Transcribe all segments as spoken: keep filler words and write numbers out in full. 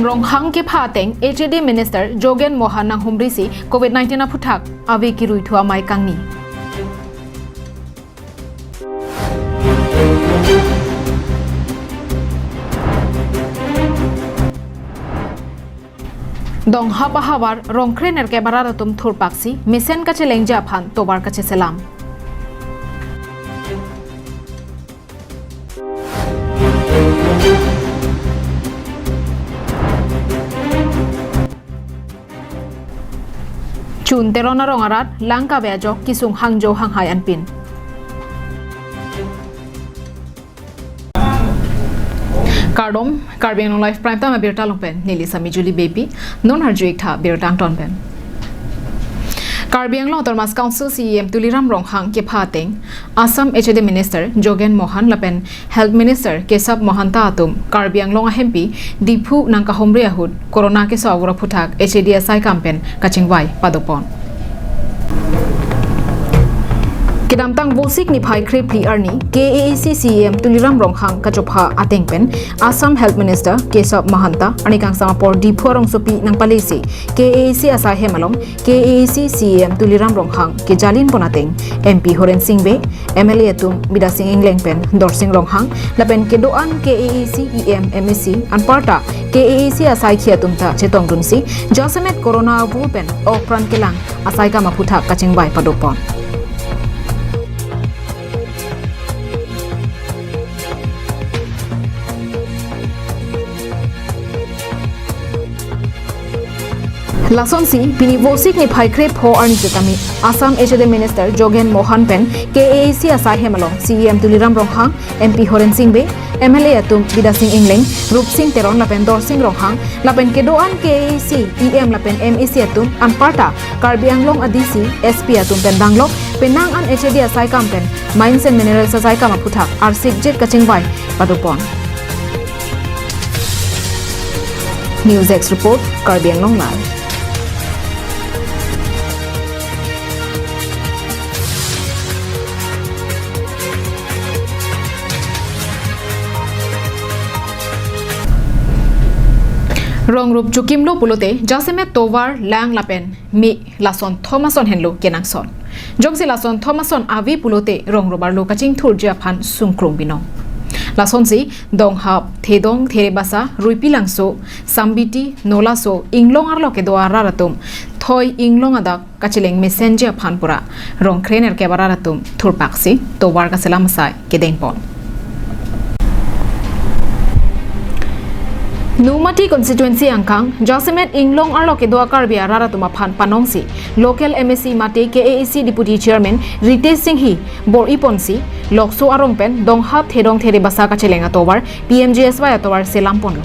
Ronghang kepha ateng H A D Minister Jogen Mohan nanghumrisi Covid nineteen aphuthak ave kirui thu amei kangni. Donghap ahavar rongkre nerkep arat atum thurpaksi mesen kachelengji aphan tovar kacheselam. Chun Teron arong arat lang kave ajok kesung hangjo hanghai anpin. Kardom, Karbi Anglong Live Prime Time abirta along pen neli Sami Julie Beypi, non arju-ik tha birta angton pen. Karbi Anglong Autonomous Council C E M Tuliram Ronghang kepha ateng Assam H A D Minister Jogen Mohan lapen Health Minister Kesab Mahanta atum Karbi Anglong ahempi Diphu nangkahumri ahut Corona keso avur aphuthak H A D asai kam pen kachingvai padopon. Kedamtang Vosik niphai krephli arni K A A C C E M Tuliram Ronghang kachopha ateng pen Assam Health Minister Kesab Mahanta arni kangsam apor Diphu arongsopi nangpalesi K A A C asai hem along K A A C C E M Tuliram Ronghang kejalin pon ateng M P Horen Sing Bey, M L A atum Bidya Sing Engleng pen Dorsing Ronghang lapen kedo-an K A A C E M, M A C anparta K A A C asaikhi atum ta chetongdunsi jasemet Corona avur pen okpran kelang asai kam aphuthak kachingvai padopon. Lasonsi pini Vosik niphai krepho arni setame Assam H A D Minister Jogen Mohan pen K A A C asai hem along C E M Tuliram Ronghang, M P Horen Sing Bey, M L A atum Bidya Sing Engleng, Rupsing Teron lapen Dorsing Ronghang lapen kedo-an K A A C E M lapen M A C atum anparta Karbi Anglong a D C, S P atum pen danglok penang an H A D asai kam pen Mines and Minerals asai kam aphuthak arsikjit kachingvai padopon. News Desk Report, Karbi Anglong Live. Rongrup chukimlo pulote jasemet tovar, lang lapen me lason thom ason henlo kenangsot. Jongsi lason thom ason ave pulote rongrup arlo kachingthurji aphan sungkrung binong. Lasonsi donghap, thedong, therebasa, ruipi langso, sambiti, nolaso, inglong arlo kedo arat atum thoi inglong adak kacheleng mesenji aphan pura rongkre nerkep arat atum thurpaksi tovar kaselam asai kedengpon. Nomati constituency angkang jasemet inglong arlo kedo a Karbi arat atum aphan panongsi local M A C mate K A A C Deputy Chairman Ritesh Singhi bor-iponsi lokso arong pen donghap, thedong, therebasa kacheleng atovar P M G S Y atovar selamponlo.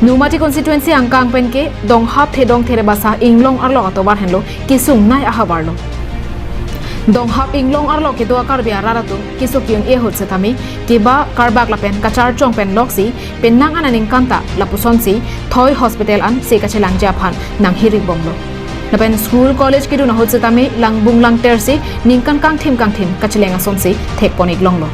Nomati constituency angkang penke donghap, thedong, therebasa inglong arlo atovar henlo kesungnei ahavarlo. Donghap inglong arlo kedo a Karbi arat atum keso ki-un-e ahut setame keba karbak lapen kacharchong pen loksi penang an aningkan ta lapusonsi thoi hospital an se kachelangji aphan nanghirik bomlo. Lapen school college kedun ahut setame langbung langtersi ningkan kangthim kangthim kacheleng asonsi thekpon-ik longlo.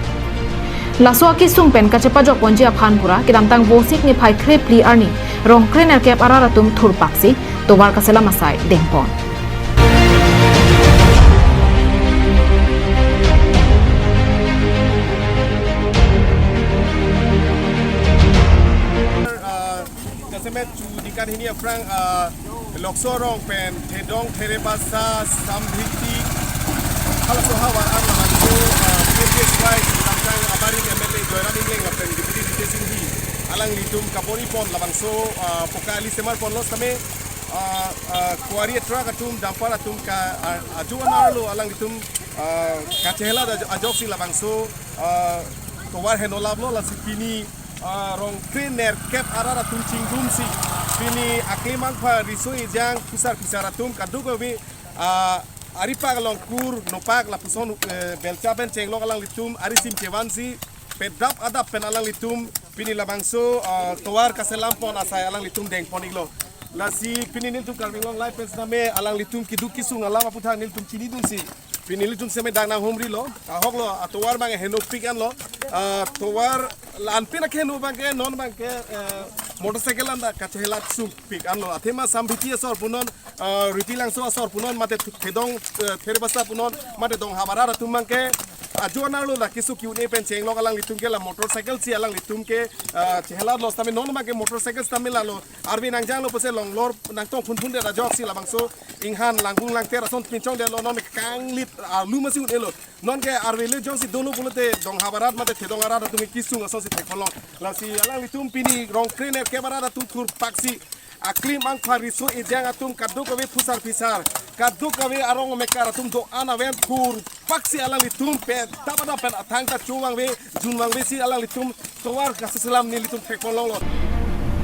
Laso akesung pen kachepajokponji aphan pura kedamtang Vosik niphai krephli arni rongkre nerkep arat atum thurpaksi tovar kaselam asai dengpon. Uh, jasemet chu dikan hini aphrang, uh, lokso arong pen thedong, therebasa, sambiti, halaso ahavar an labangso, uh, P M G S Y langkang abarim M L A Joyram Engleng lapen Deputy Ritesh Singhi alanglitum kabor-ipon labangso, uh, poka ali semarponlo setame, uh, uh, quarry truck atum, dumper atum ka, uh, ajo anerlo alanglitum, uh, kachehela aj-, ajoksi labangso, uh, tovar henolaplo. Lasi pini, uh, rongkre nerkep arat atum chingdumsi pini aklemangpha riso ejang phisar phisar atum kadokave, uh, aripak along kur nopak lapuson, eh, belcha pen chenglok alanglitum arisim chevansi pedap adap pen alanglitum pini labangso, ah, tovar kaselampon asai alanglitum dengpon-iklo. Lasi pini nelitum Karbi Anglong Live pen setame alanglitum keduk kesung alam aputhak nelitum chinidunsi, Pini ilitum seme dak nanghumrilo, ahoklo, atovar abang henopik anlo, ah, tovar la-an pina keheno abangke, non abangke, eh, motorcycle anta kachehelat sungpik anlo. Athema Samphiti asor punon, ah, Riti Langso asor punon, mate Thedong, eh, Therebasa punon, mate Donghap arat atum abangke, ajo anerlo la keso ke-un-e pen chenglok alanglitum ke la motorcycle si alanglitum ke, ah, chehelatlo sitame non abangke motorcycle sitame lalo. Arve nangjanglo pusi longlor nangtong phunphun det ajoksi labangso inghan langkung langter ason pinchongdetlo, non kanglit arlu masi un-elo. Nonke arve le jongsi dolo pulote Donghap arat mate Thedong arat atum kesung asonsi thekponlong. Lasi alanglitum pini Rongkre nerkep arat atum thurpaksi aklim angpha riso ejang atum kadokave phusar phisar, kadokave arong amekar atum do-an aven thurpaksi alanglitum pen tabada pen athang ta chuvangve junvangve si alanglitum tovar kaselam nelitum thekponlonglo.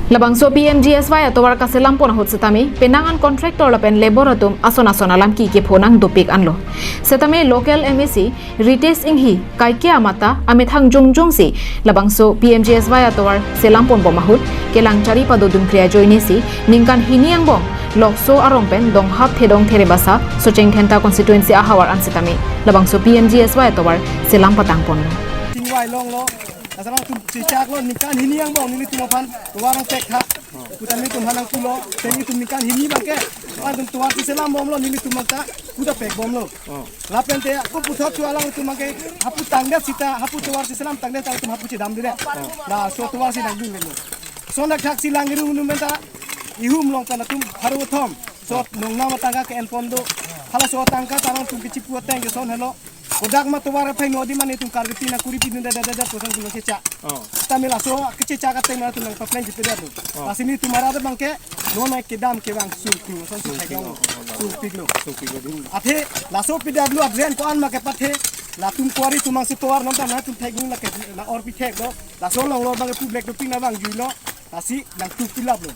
Labangso P M G S Y atovar kaselampon ahut sitame penang an contractor lapen labour atum ason ason alam ki kepho nangdopik anlo. Sitame local M A C Ritesh Enghi kaike amata amethang jongjongsi labangso P M G S Y atovar selamponbom ahut kelang chari padodun kre ajoinesi ningkan hini angbong Lokso arong pen Donghap Thedong Therebasa Socheng Dhenta constituency ahavar an sitame labangso P M G S Y atovar selam patangponlo. Tingvai longlo, laso atum chechaklo, ningkan hini angbong nelitum aphan tovar nangpek tha. Pu ta nelitum aphan nangpulo, te nelitum ningkan hini abangke atum tovar cheselambomlo, nelitum abangta pu ta pekbomlo. Lapente ako puthot chu alanglitum abangke hapu tangdet sita, hapu tovar cheselam tangdet ta atum hapu chedamdedet. Laso tovar si nangdunlo. Lason dak thaksi lang irung num penta ihum along pen atum pharo thom. So nongnam atangka ke-enpon do. Halaso atangka ta alanglitum kechipu ateng ke lason helo. Kodak ma tovar aphai nodi mane atum Karbi tina kuri pidun da da da da puson pulo checha. Oh. Sitame laso kechechak ateng ma atum nangpapleng chipedetlo. Oh. Lasi nelitum arat abangke non kedam kevang sungpik, lason sungpik lo. Sungpik lo. Sungpik lo. Athe laso pedetlo adren ko-an ma kepathe. Latum kuari atum angsi tovar non ta latum thekdun lake la orpi theklo. Laso longlor abangke public dopik nangvangjuilo. Lasi nangtup pilaplo.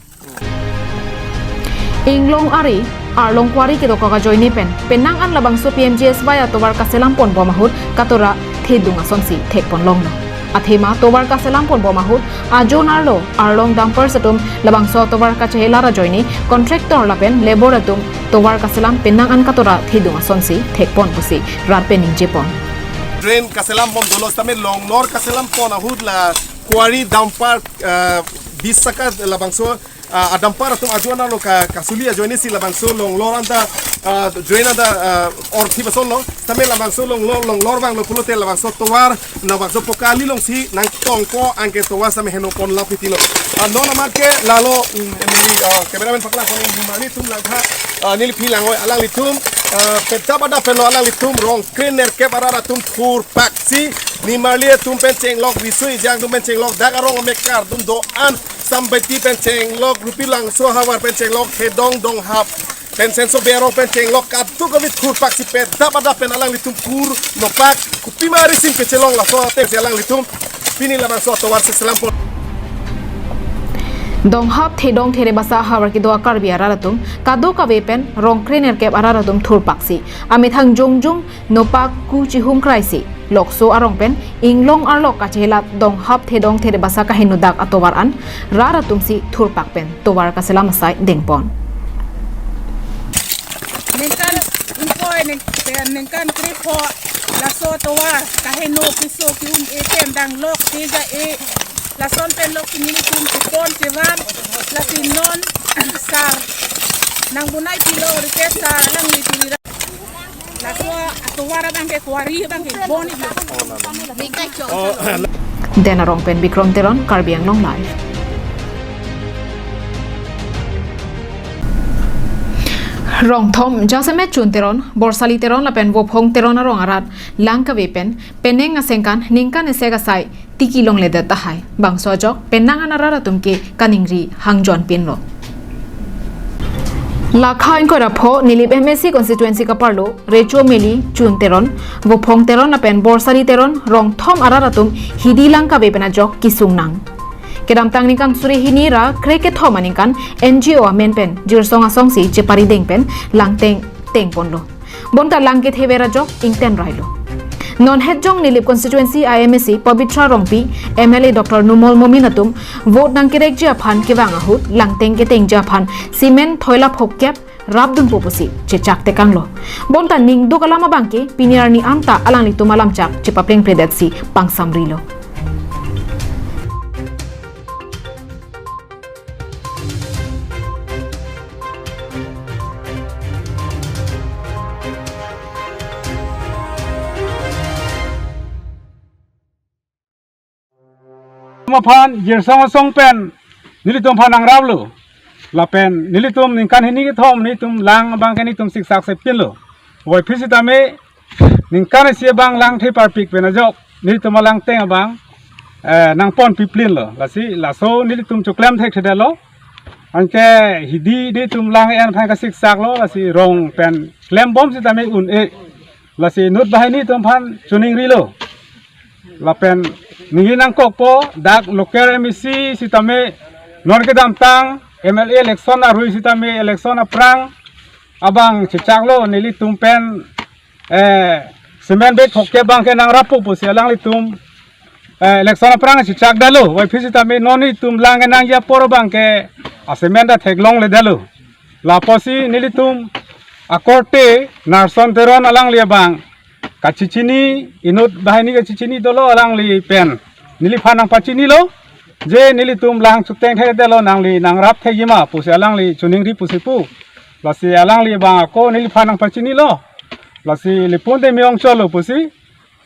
Inglong ari, arlong kuari kedokok ajoine pen penang an labangso P M G S Y atovar kaselamponbom ahut katora thedung asonsi thekponlonglo. Athema tovar kaselamponbom ahut ajo anerlo arlong dumpers atum labangso atovar kachehelat ajoine contractor lapen labour atum tovar kaselam penang an katora thedung asonsi thekpon pusi rat pen ningjepon. Drain kaselampon dolo sitame longlor kaselampon ahut la kuari dumper, ah, bis saka labangso, ah, adumper atum ajo anerlo ka, kasuli ajoinesi labangso longlor anta, ah, drain anta, ah, orthip asonlo. Sitame labangso longlor, longlor vanglo pulote labangso tovar, labangso pokali alongsi nangtongpo anke tovar sitame henopon lapitilo. Ah, non amat ke lalo, mm, neli, ah, cameraman paklangpon, neli nimarli atum langtha, ah, neli phi langvoi alanglitum, ah, penta pada penlo alanglitum Rongkre nerkep arat atum thurpaksi nimarli atum pen chenglok, riso ejang atum pen chenglok, dak arong amekar atum do-an Samphiti pen chenglok, Riti Langso ahavar pen chenglok, Thedong Donghap pen Senso Berong pen chenglok, kadokave thurpaksi penta pada pen alanglitum kur nopak, kopima risim kechelong laso atengsi alanglitum pini labangso atovar seselampon. Donghap Thedong Therebasa ahavar kedo a-Karbi arat atum kadokave pen Rongkre nerkep arat atum thurpaksi amethang jongjong nopak ku chihum kraisi Lokso arong pen Inglong arlo kachehelat Donghap Thedong Therebasa kaheno dak atovar an rat atumsi thurpak pen tovar kaselam asai dengpon. Ningkan ingkoi ning-, eh, ningkan krepho laso tovar kaheno piso ke-un-e pen danglok teja e lason pen lok nelitum kepon kevan lasi non sar nangbonai pilo Ritesh sar alanglitum ra. Laso atovar abangke kuari abangke boni. Den Arong pen Bikrom Teron, Karbi Anglong Live. Rongthom jasemet Chun Teron, Borsali Teron lapen Vophong Teron arong arat lang kave pen penang asengkan ningkan esek asai tiki longledet tahai. Bangso ajok penang an arat atum ke kaningri hangjon pinlo. Lakha ingkoi ra pho Nilip M A C constituency kaparlo Recho Meli, Chun Teron, Vophong Teron lapen Borsari Teron Rongthom arat atum hidi lang kave pen ajok kesung nang. Kedamtang ningkan suri hini ra krekethom aningkan N G O amen pen jirsong asongsi chepari deng pen lang teng tengponlo. Bonta lang kethe ver ajok ingten railo. Non hetjong Nilip constituency I M A C Pabitra Rongpi, M L A Doctor Numal Momin atum vote nangkerekji aphan kevang ahut langteng ketengji aphan cement thoila phokep rapdunpo pusi chechak tekanglo. Bonta ningduk alam abangke pini arni anta alanglitum alamchak chepaplengpledetsi pangsamrilo. Aphan Jirsong asong pen nelitum aphan nangraplo. Lapen nelitum ningkan hini kethom nelitum lang abangke nelitum siksak sepinlo. Puvoiphit sitame ningkan isi abang lang the parpik pen ajok nelitum alangteng abang, eh, nangpon piplinlo. Lasi laso nelitum choklem thekthedetlo. Anke hidi nelitum lang en aphan kasiksaklo, lasi rong pen klembom sitame un-e. Lasi inut banghini atum aphan choningrilo. Lapen ningje nangkokpo, dak local M A C sitame non kedamtang M L A election arui sitame election aphrang abang chechaklo nelitum pen, eh, cement bag phokep abangke nangrappo pusi alanglitum, eh, election aphrang chechakdetlo. Puvoiphit sitame non nelitum lang nangji apor abangke a cement ta theklongledetlo. Lapusi nelitum akorte Narson Teron alangli abang kachechini, inut banghini kachechini dolo, alangli pen neliphan nangpachinilo, je nelitum lang chuteng thekdetlo, nangli nangrap thekjima pusi alangli choningri pusi pu. Lasi alangli abang ako neliphan nangpachinilo. Lasi lipun te miyong cholo pusi,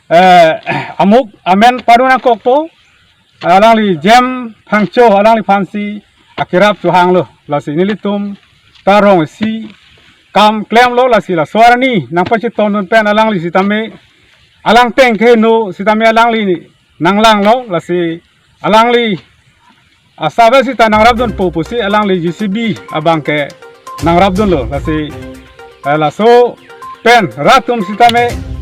eh, amuk amen padu nangkokpo. Alangli Jem Phangcho alangliphansi akerap chohanglo. Lasi nelitum ta rong isi kam klemlo, lasi laso arni nangpachetongdun pen alangli sitame alangteng keheno sitame alangli nanglanglo, lasi alangli asap sita nangrapdunpo pusi alangli J C B abangke nangrapdunlo. Lasi, eh, laso pen rat atum sitame.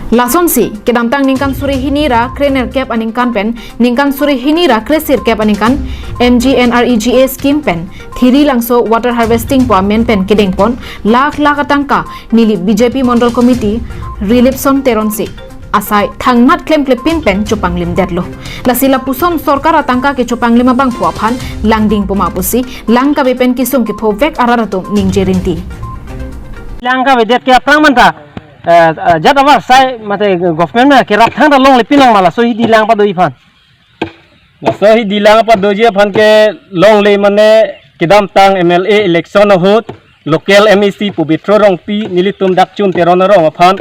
Lasonsi kedamtang ningkan suri hini ra krenerkep aningkan pen ningkan suri hini ra kresirkep aningkan M G N R E G A scheme pen Thiri Langso water harvesting pu amen pen kedengpon lakh lakh atangka neli B J P Mondol Committee Rilipson Teronsi asai thangnat klemklepin pen chopanglimdetlo. Lasi lapuson sorkar atangka kechopanglim abangphu aphan langdingpo ma pusi lang kave pen kesung kephovek arat atum ningje rinti. Lang kavedet ke aphrang manta, eh, eh, jat avar sai mate government na kerap thangta longle pinang ma laso hidi lang padoji aphan. Laso hidi lang padoji aphan ke longle mane kedamtang M L A election ahut local M A C Pobitro Rongpi nelitum dak Chun Teron arong aphan,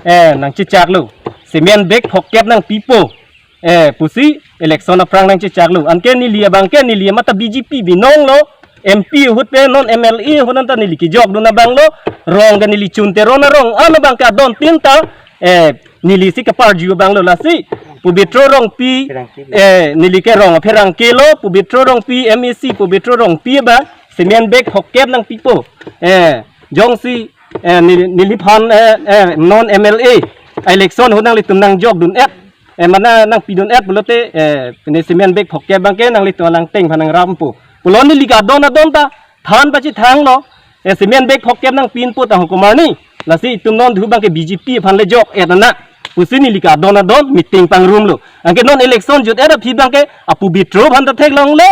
eh, nangchechaklo. Cement bag phokep nangpipo, eh, pusi election aphrang nangchechaklo. Anke neli abangke neli mata B J P binonglo, M P ahut pen non M L A ahut anta neli kejokdun abanglo, rong ke neli Chun Teron arong an abangke adon tin ta, eh, nelisi keparju abanglo, lasi Pobitro Rongpi, eh, neli ke rong apherangkelo, Pobitro Rongpi, M A C Pobitro Rongpi abang cement bag phokep nangpipo. Eh, jongsi, eh, neli, neliphan, eh, eh, non M L A election ahut nanglitum nangjokdun-et, eh, mane nangpidun-et pulote, eh, pine cement bag phokep abangke nanglitum alangteng aphan nangrappo pulo, neli ke adon adon ta than pachethanglo, eh, cement bag phokep nangpinpo ta hukum arni. Lasi itum non thu abangke B J P aphan le jok-et nang pusi neli ke adon adon meeting pangrumlo. Anke non election jut-et aphi abangke a Pobitro aphan ta theklongle,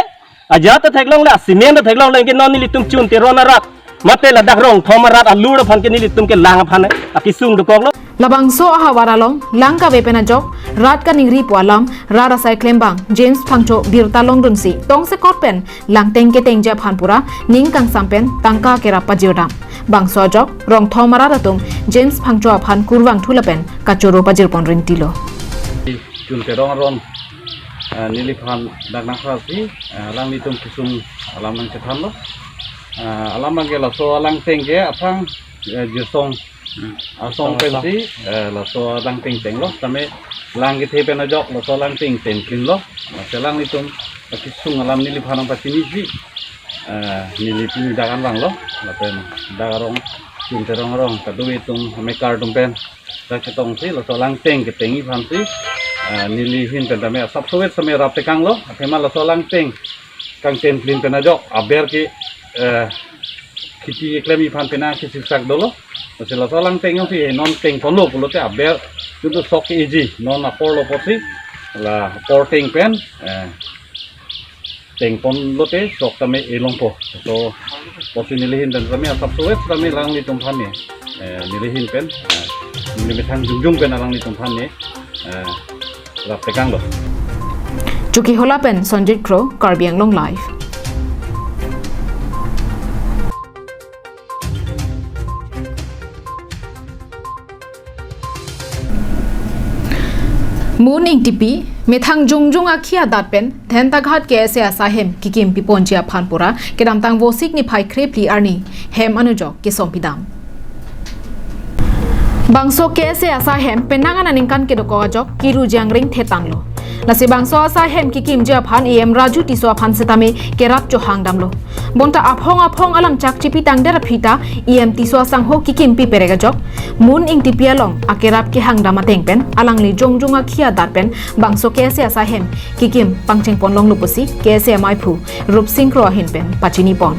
ajat ta theklongle, a cement ta theklongle, anke non nelitum Chun Teron arat mate ladak Rongthom arat alur aphan ke nelitum ke lang aphan akesung dokoklo. Labangso ahavar along lang kave pen ajok rat kaningri pu alam rat asai klembang James Phangcho birta longdunsi tongsekot pen langteng ketengji aphan pura ning kangsam pen tangka kerap pajirdam. Bangso ajok Rongthom arat atum James Phangcho aphan kurvangthu lapen kachoro pajirpon rintilo. Chun Teron arong, eh, neliphan dak nangphrasi, eh, alanglitum kesung alam nangchethanlo. Eh, alam abangke laso alangteng ke aphrang, eh, Jirsong asong pensi, eh, laso alangteng tenglo, tame lang kethe pen ajok laso alangteng tengplinlo. Lasi alanglitum kesung alam neliphan nangpachinisi, eh, neli pini dak an vanglo, lapen dak arong, Chun Teron arong, kadokave atum, amekar atum pen dak chetongsi laso alangteng ketengji aphansi, eh, neli ahin pen tame asap sowet same rap tekanglo, athema laso alangteng kangtengplin pen ajok aber ke, eh, kheti keklemji aphan pena kesiksak dolo. Lasi laso alangteng jongsi non tengponlo pulote aber juntu sok ke-eji, non apor lo apotsi la apor teng pen, eh, tengpon lote sok tame elongpo. So, pusi neli ahin pen tame asap suet tame alanglitum aphan ne, eh, neli ahin pen, eh, neli methang jongjong pen alanglitum aphan ne, eh, rap tekanglo. Chokihola pen Sonjit Kro, Karbi Anglong Live. Mon Ingtipi, methang jongjong akhi adat pen, Dhentaghat K S A asai hem kikim piponji aphan pura, kedamtang Vosik niphai krephli arni, hem anujok kesong pidam. Bangso K S A asai hem penang an aningkan kedokok ajok kiru jangring thetanlo. Lasi bangso asai hem kikimji aphan E M Raju Tisso aphan setame kerap chohang damlo. Bonta aphong aphong alam chak chipi tangdet aphi ta E M Tisso asangho kikimpi perek ajok Mon Ingtipi along akerap kehang dam ateng pen alangli jongjong akhi adat pen bangso K S A asai hem kikim pangchengpon longlo pusi K S A amaiphu Rupsing Kro ahin pen pachinipon.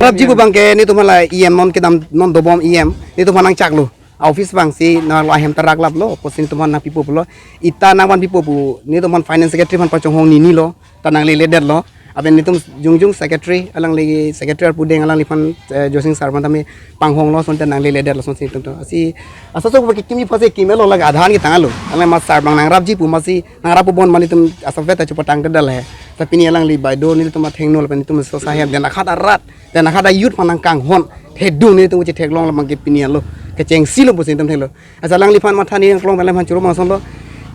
Rapji pu abang ke netum hala E M non kedam non dobom E M netum aphan nangchaklo. Office abang si nanglo ahem ta raklaplo, pusi netum aphan nangpipo pulo. Ita nangvan pipo pu, netum aphan finance secretary aphan pachonghong ninilo, ta nangle ledetlo. Lapen netum jongjong secretary, alangli secretary arpu deng alangliphan, eh, Josing sir aphan tame panghonglo, lason ta nangle ledetlo, lason si netum to. Lasi, asa so kikimji aphansi kimelo lake adhan ketanglo. Alangli ma sir abang nangrapji pu amatsi, nangrap pu bon ma netum asap vet ta chupatang kedal he. Ta pini alangli baideo netum athengno lapen netum so asai hem Dhentaghat arat. Dhentaghat a-youth aphan nangkanghon thedung netum chetheklong labang ke pini alo. Kechengsilo pusi netum thelo. Asa alangliphan matha ning aklong pen alangliphan choro bang asonlo.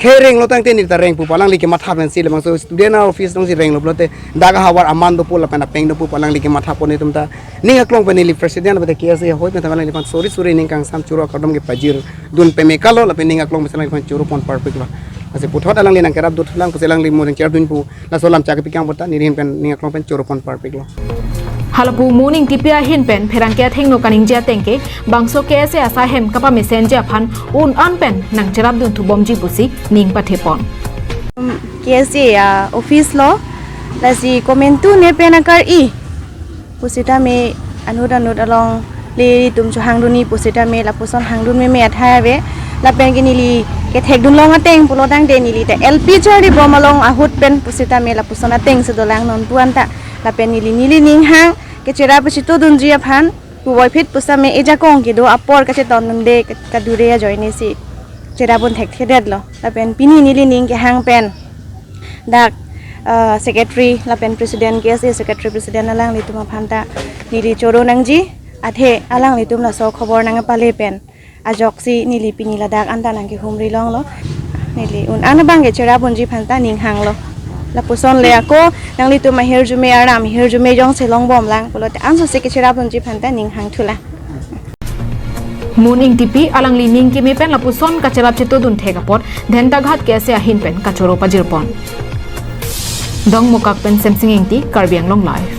Kherenglo tangte neli ta rengpo pu alangli kematha pensi labangso student a-office alongsi renglo pulote dak ahavar aman dopo lapen apeng dopo pu alangli kematha pon netum ta. Ning aklong pen neli president lapen K S A ahoi pen ta alangliphan suri suri ning kangsam choro akardom ke pajirdun peme kalo lapen ning aklong pen alangliphan choro pon parpiklo. Lasi puthot alangli nangkerap dothulang pusi alangli mo nangcherapdun pu. Laso alam chak kepikang puta neli ahin pen ning aklong pen choro pon parpiklo. Halapu Mon Ingtipi ahin pen pherangke athengno kaningje ateng ke bangso K S A asai hem kapamesenji aphan un an pen nangcherapdun thubomji pusi ning pathepon. K S A a-office lo, lasi komantu ne pen akar-i pusitame anut anut alongle netum chohangdunji pusitame lapuson hangdun meme athai ave. Lapen ke neli kethekdun long ateng pulo tangte neli ta L P charlibom along ahut pen pusitame lapuson atengsi dolang non pu anta. Lapen neli neli ning hang kecherap pachitodunji aphan puvoiphit pusitame ejakong kedo apor kachetondunde kadure ajoinesi cherapdun thekthedetlo. Lapen pini neli ning kehang pen dak, eh, secretary lapen president, K S A secretary president alanglitum aphan ta neli choro nangji, athe alanglitum laso khobor nangpale pen ajoksi neli pini ladak anta nangkehumri longlo. Neli un an abang ke cherapdunji aphan ta ning hanglo. Lapuson le ako nanglitum ahirjume aram ahirjume jongsi longbomlang pulote ansosi kecherapdunji aphan ta ning hangthulang. Mon Ingtipi alangli ning keme pen lapuson kacherap chetodun thek apot Dhentaghat K S A ahin pen kachoro pajirpon. Dongmukak pen Semsing Ingti, Karbi Anglong Live.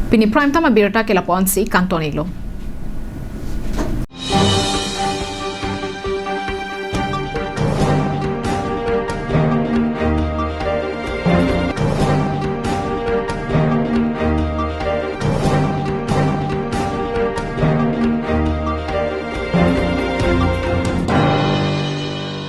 Pini prime time abirta ke lapu-ansi kangton-iklo.